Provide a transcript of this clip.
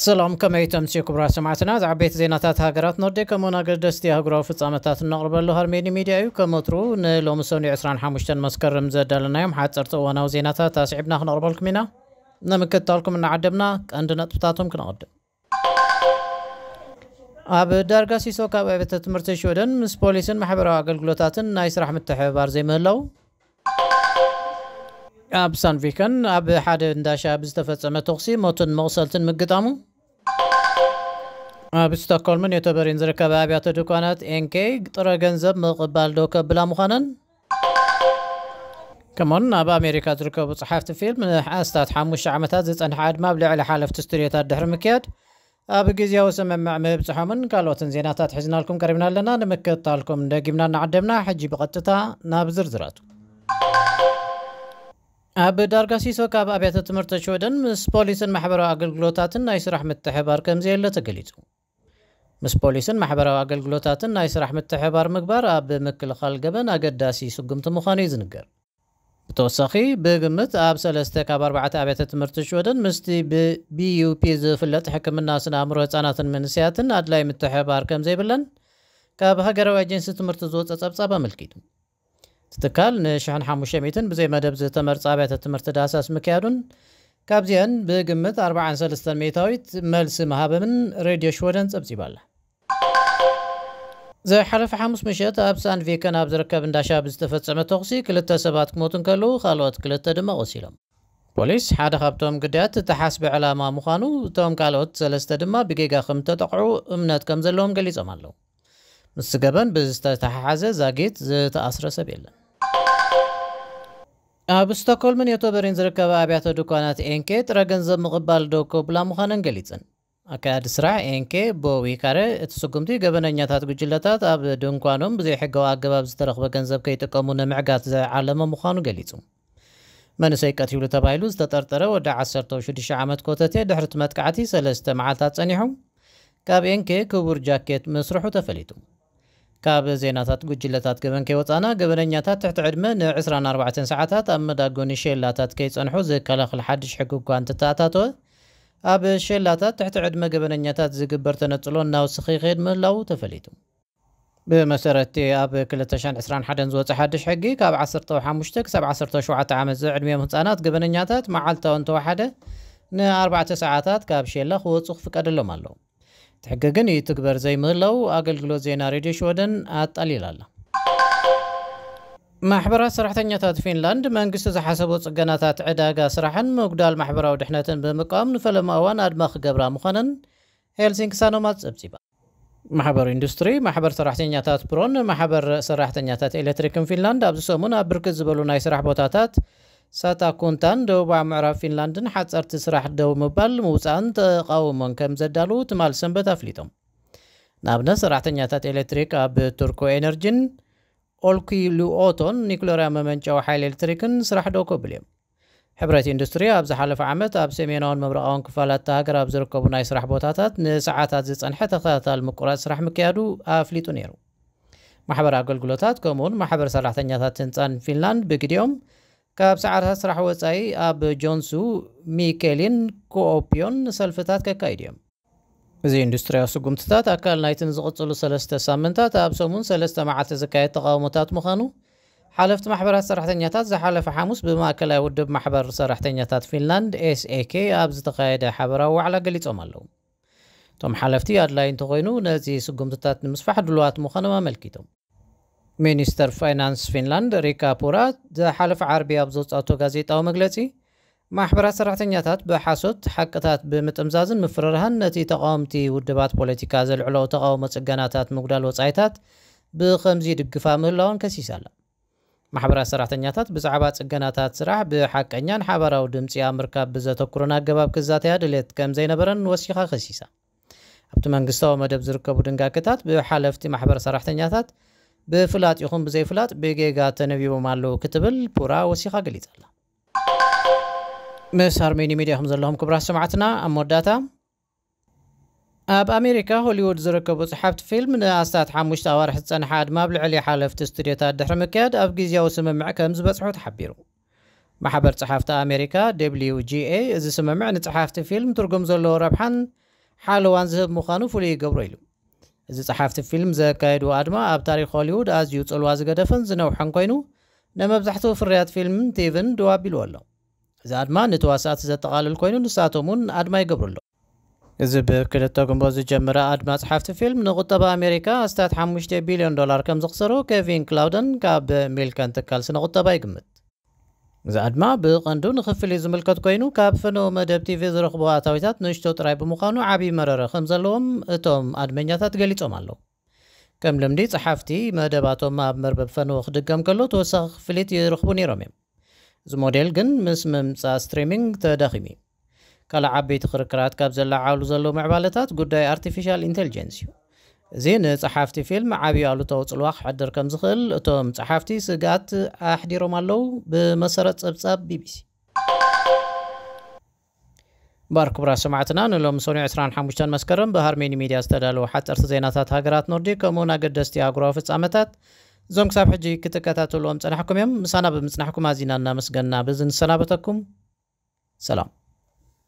ሰላም፣ ከመይ ተምስዩ ክቡራት ሰማዕትና? ዝዓበይቲ ዜናታት ሃገራት ኖርዲክ ከምኡውን ኣገደስቲ ኣህጉራዊ ፍጻመታት እነቕርበሉ ሃርሜኒ ሚድያ እዩ። ከም ወትሩ ንሎሚ ሰኑይ ዕስራን ሓሙሽተን መስከረም ዘዳለናዮም ሓጸርቲ እዋናዊ ዜናታት ኣስዒብና ክነቕርበልኩም ኢና። ንምክትታልኩም እናዓደምና ቀንዲ ነጥብታቶም ክነቕድም። ኣብ ዳርጋ ሲሶ ካብ ኣብያተ ትምህርቲ ሽወደን ምስ ፖሊስን ማሕበራዊ ኣገልግሎታትን ናይ ስራሕ ምትሕብባር ዘይምህላው፣ ኣብ ሳንቪከን ኣብ ሓደ እንዳሻ ብዝተፈጸመ ተኹሲ ሞትን መቑሰልትን ምግጣሙ፣ ኣብ ስቶክሆልምን ዮተበሪን ዝርከባ ኣብያተ ድኳናት ኤንኬ ጥረ ገንዘብ ምቕባል ደው ከብላ ምዃነን፣ ከምኡን ኣብ ኣሜሪካ ዝርከቡ ጸሓፍቲ ፊልም ንኣስታት ሓሙሽተ ዓመታት ዝጸንሐ ኣድማ ኣብ ልዕሊ ሓለፍቲ ስቱድዮታት ድሕሪ ምክያድ ኣብ ግዜያዊ ስምምዕ ምብጽሖምን ካልኦትን ዜናታት ሒዝናልኩም ቀሪብና ኣለና። ንምክትታልኩም ደጊምና እናዓደምና፣ ሕጂ ብቐጥታ ናብ ዝርዝራቱ። ኣብ ዳርጋ ሲሶ ካብ ኣብያተ ትምህርቲ ሽወደን ምስ ፖሊስን ማሕበራዊ ኣገልግሎታትን ናይ ስራሕ ምትሕባር ከም ዘየለ ተገሊጹ። ምስ ፖሊስን ማሕበራዊ ኣገልግሎታትን ናይ ስራሕ ምትሕባር ምግባር ኣብ ምክልኻል ገበን ኣገዳሲ ስጉምቲ ምዃኑ እዩ ዝንገር። ብተወሳኺ፣ ብግምት ኣብ ሰለስተ ካብ ኣርባዕተ ኣብያተ ትምህርቲ ሽወደን ምስቲ ብቢዩፒ ዝፍለጥ ሕክምና ስነ ኣእምሮ ህጻናትን መንእሰያትን ኣድላይ ምትሕባር ከም ዘይብለን ካብ ሃገራዊ ኤጀንሲ ትምህርቲ ዝወጸ ጸብጻብ ኣመልኪቱ። እቲ ትካል ንሽሕን ሓሙሽተ ሚእትን ብዘይ መደብ ዝተመርጸ ኣብያተ ትምህርቲ ዳህሳስ ምክያዱን ካብዚአን ብግምት ኣርባዓን ሰለስተን ሚእታዊት መልሲ ምሃበምን ሬድዮ ሽወደን ጸብጺባ ኣላ። ዝሓለፈ ሓሙስ ምሸት ኣብ ሳንቪከን ኣብ ዝርከብ እንዳሻ ብዝተፈጸመ ተኹሲ ክልተ ሰባት ክሞቱ እንከለዉ ካልኦት ክልተ ድማ ቆሲሎም። ፖሊስ ሓደ ካብቶም ግዳያት ተሓስቢ ዕላማ ምዃኑ፣ እቶም ካልኦት ሰለስተ ድማ ብጌጋ ከም ተጠቕዑ እምነት ከም ዘለዎም ገሊጾም ኣለዉ። ምስቲ ገበን ብዝተተሓሓዘ ዛጊት ዝተኣስረ ሰብ የለን። ኣብ ስቶክሆልምን ዮቶበሪን ዝርከባ ኣብያተ ድኳናት ኤንኬ ጥረ ገንዘብ ምቕባል ደው ከብላ ምዃነን ገሊጸን። ኣካያዲ ስራሕ ኤንኬ ቦ ዊካረ፣ እቲ ስጉምቲ ገበነኛታት ጉጅለታት ኣብ ድንኳኖም ብዘይሕጋዊ ኣገባብ ዝተረኽበ ገንዘብ ከይጥቀሙ ንምዕጋት ዝዓለመ ምዃኑ ገሊጹ። መንእሰይ ቀቲሉ ተባሂሉ ዝተጠርጠረ ወዲ ዓሰርተ ሽዱሽተ ዓመት ኮተቴ ድሕሪ እቲ መጥቃዕቲ ሰለስተ መዓልታት ጸኒሑ ካብ ኤንኬ ክቡር ጃኬት ምስርሑ ተፈሊጡ። ካብ ዜናታት ጉጅለታት ገበን ከይወጻና፣ ገበነኛታት ትሕቲ ዕድመ ን ዕስራን ኣርባዕተን ሰዓታት ኣብ መዳጎኒ ሼላታት ከይጸንሑ ዝከላኸል ሓድሽ ሕጊ እኳ እንተተኣታተወ፣ ኣብ ሸላታት ትሕቲ ዕድመ ገበነኛታት ዝግበር ተነጽሎ እናወሰኸ ይኸይድ ምህላዉ ተፈሊጡ። ብመሰረት እቲ ኣብ ክልተ ሽሕን ዕስራን ሓደን ዝወጸ ሓድሽ ሕጊ፣ ካብ ዓሰርተ ሓሙሽተ ክሳብ ዓሰርተ ሸውዓተ ዓመት ዝዕድሚኦም ህጻናት ገበነኛታት መዓልታዊ እንተወሓደ ንኣርባዕተ ሰዓታት ካብ ሼላ ክወጹ ክፍቀደሎም ኣለዉ። እቲ ሕጊ ግን ይትግበር ዘይምህላዉ ኣገልግሎት ዜና ሬድዮ ሽወደን ኣጣሊላ ኣላ። ማሕበራት ሰራሕተኛታት ፊንላንድ መንግስቲ ዝሓሰቦ ጽገናታት ዕዳጋ ስራሕን ምጉዳል ማሕበራዊ ድሕነትን ብምቃወም ንፈለማ እዋን ኣድማ ክገብራ ምዃነን ሄልሲንኪ ሳኖማት ጸብጺባ። ማሕበር ኢንዱስትሪ፣ ማሕበር ሰራሕተኛታት ፕሮን ማሕበር ሰራሕተኛታት ኤሌክትሪክን ፊንላንድ ኣብዚ ሰሙን ኣብ ብርክት ዝበሉ ናይ ስራሕ ቦታታት ሳታኩንታን ደቡባዊ ምዕራብ ፊንላንድን ሓጸርቲ ስራሕ ደው ምባል ምውጻእን ተቃውሞን ከም ዘዳለዉ ትማል ሰንበት ኣፍሊጦም። ንኣብነት ሰራሕተኛታት ኤሌክትሪክ ኣብ ቱርኮ ኤነርጂን ኦልኪሉኦቶን ኒኩሌርያ መመንጨዊ ሓይሊ ኤሌክትሪክን ስራሕ ደው ከብሉ እዮም። ሕብረት ኢንዱስትሪ ኣብ ዝሓለፈ ዓመት ኣብ ሰሜናውን ምብራቓውን ክፋላት እታ ሃገር ኣብ ዝርከቡ ናይ ስራሕ ቦታታት ንሰዓታት ዝጸንሐ ተኸታታሊ ምቁራጽ ስራሕ ምክያዱ ኣፍሊጡ ነይሩ። ማሕበር ኣገልግሎታት ከምኡውን ማሕበር ሰራሕተኛታት ህንጻን ፊንላንድ ብግዲኦም ካብ ሰዓታት ስራሕ ወጻኢ ኣብ ጆንሱ፣ ሚኬሊን ኮኦፒዮን ሰልፍታት ከካይዱ እዮም። እዚ ኢንዱስትርያዊ ስጉምትታት ኣካል ናይቲ ንዝቕጽሉ ሰለስተ ሳምንታት ኣብ ሰሙን ሰለስተ መዓልቲ ዝካየድ ተቓውሞታት ምዃኑ ሓለፍቲ ማሕበራት ሰራሕተኛታት ዝሓለፈ ሓሙስ ብማእከላይ ውድብ ማሕበር ሰራሕተኛታት ፊንላንድ ኤስኤኬ ኣብ ዝተኻየደ ሓበራዊ ዋዕላ ገሊጾም ኣለዉ። እቶም ሓለፍቲ ኣድላይ እንተኾይኑ ነዚ ስጉምትታት ንምስፋሕ ድሉዋት ምዃኖም ኣመልኪቶም። ሚኒስተር ፋይናንስ ፊንላንድ ሪካ ፑራ ዝሓለፈ ዓርቢ ኣብ ዘውጻእቶ ጋዜጣዊ መግለጺ፣ ማሕበራት ሰራሕተኛታት ብሓሶት ሓቅታት ብምጥምዛዝን ምፍርራህን ነቲ ተቓወምቲ ውድባት ፖለቲካ ዘልዕሎ ተቓውሞ ጽገናታት ምጉዳል ወጻኢታት ብኸምዚ ይድግፋ ምህላውን ከሲሳ ኣላ። ማሕበራት ሰራሕተኛታት ብዛዕባ ጽገናታት ስራሕ ብሓቀኛን ሓባራዊ ድምጺ ኣብ ምርካብ ብዘተኩርን ኣገባብ ክዛተያ ድሌት ከም ዘይነበረን ወሲኻ ከሲሳ። ኣብቲ መንግስታዊ መደብ ዝርከቡ ድንጋገታት ብሓለፍቲ ማሕበር ሰራሕተኛታት ብፍላጥ ይኹን ብዘይፍላጥ ብጌጋ ተነቢቦም ኣለዉ ክትብል ፑራ ወሲኻ ገሊጻ ኣላ። ምስ ሃርሜኒ ሚድያ ከም ዘለኹም ክቡራት ሰማዕትና፣ ኣብ መወዳእታ ኣብ ኣሜሪካ ሆሊውድ ዝርከቡ ጸሓፍቲ ፊልም ንኣስታት ሓሙሽተ ኣዋርሕ ዝጸንሐ ኣድማ ኣብ ልዕሊ ሓለፍቲ ስቱድዮታት ድሕሪ ምክያድ ኣብ ግዜያዊ ስምምዕ ከም ዝበጽሑ ተሓቢሩ። ማሕበር ጸሓፍቲ ኣሜሪካ ደብልዩ ጂ ኤ፣ እዚ ስምምዕ ንጸሓፍቲ ፊልም ትርጉም ዘለዎ ረብሓን ሓለዋን ዝህብ ምዃኑ ፍሉይ ይገብሮ ኢሉ። እዚ ጸሓፍቲ ፊልም ዘካየድዎ ኣድማ ኣብ ታሪኽ ሆሊውድ ኣዝዩ ጽልዋ ዝገደፈን ዝነውሐን ኮይኑ፣ ንመብዛሕትኡ ፍርያት ፊልምን ቲቪን ደው ኣቢልዎ ኣሎ። እዚ ኣድማ ንተዋሳእቲ ዘጠቓልል ኮይኑ፣ ንሳቶም እውን ኣድማ ይገብሩ ኣለዉ። እዚ ብክልተ ግንቦት ዝጀመረ ኣድማ ጸሓፍቲ ፊልም ንቁጠባ ኣሜሪካ ኣስታት ሓሙሽተ ቢልዮን ዶላር ከም ዘኽሰሮ ኬቪን ክላውደን ካብ ሚልከን ትካል ስነ ቁጠባ ይግምት። እዚ ኣድማ ብቐንዱ ንክፍሊት ዝምልከት ኮይኑ፣ ካብ ፈነወ መደብ ቲቪ ዝረኽቦ ኣታዊታት ንእሽቶ ጥራይ ብምዃኑ ዓብዪ መረረ ከም ዘለዎም እቶም ኣድመኛታት ገሊጾም ኣለዉ። ከም ልምዲ ጸሓፍቲ መደባቶም ኣብ መርበብ ፈነወ ክድገም ከሎ ተወሳኺ ክፍሊት ይረኽቡ ነይሮም እዮም። እዚ ሞዴል ግን ምስ ምምጻእ ስትሪሚንግ ተዳኺሙ እዩ። ካልእ ዓበይቲ ክርክራት ካብ ዘለዓዕሉ ዘለዉ ምዕባለታት ጉዳይ ኣርቲፊሻል ኢንቴሊጀንስ እዩ። እዚ ንጸሓፍቲ ፊልም ዓብዪ ኣሉታዊ ጽልዋ ክሕድር ከም ዝኽእል እቶም ጸሓፍቲ ስግኣት ኣሕዲሮም ኣለዉ፣ ብመሰረት ጸብጻብ ቢቢሲ። እምበኣር ክቡራት ሰማዕትና፣ ንሎሚ ሰኑይ ዕስራን ሓሙሽተን መስከረም ብሃርሜኒ ሚድያ ዝተዳለወ ሓጸርቲ ዜናታት ሃገራት ኖርዲክ ከምኡውን ኣገደስቲ ኣህጉራዊ ፍጻመታት፣ እዞም ክሳብ ሕጂ ክትከታተልዎም ጸናሕኩም እዮም። ምሳና ብምጽናሕኩም ኣዚና እናመስገና በዚ ንሰናበተኩም። ሰላም።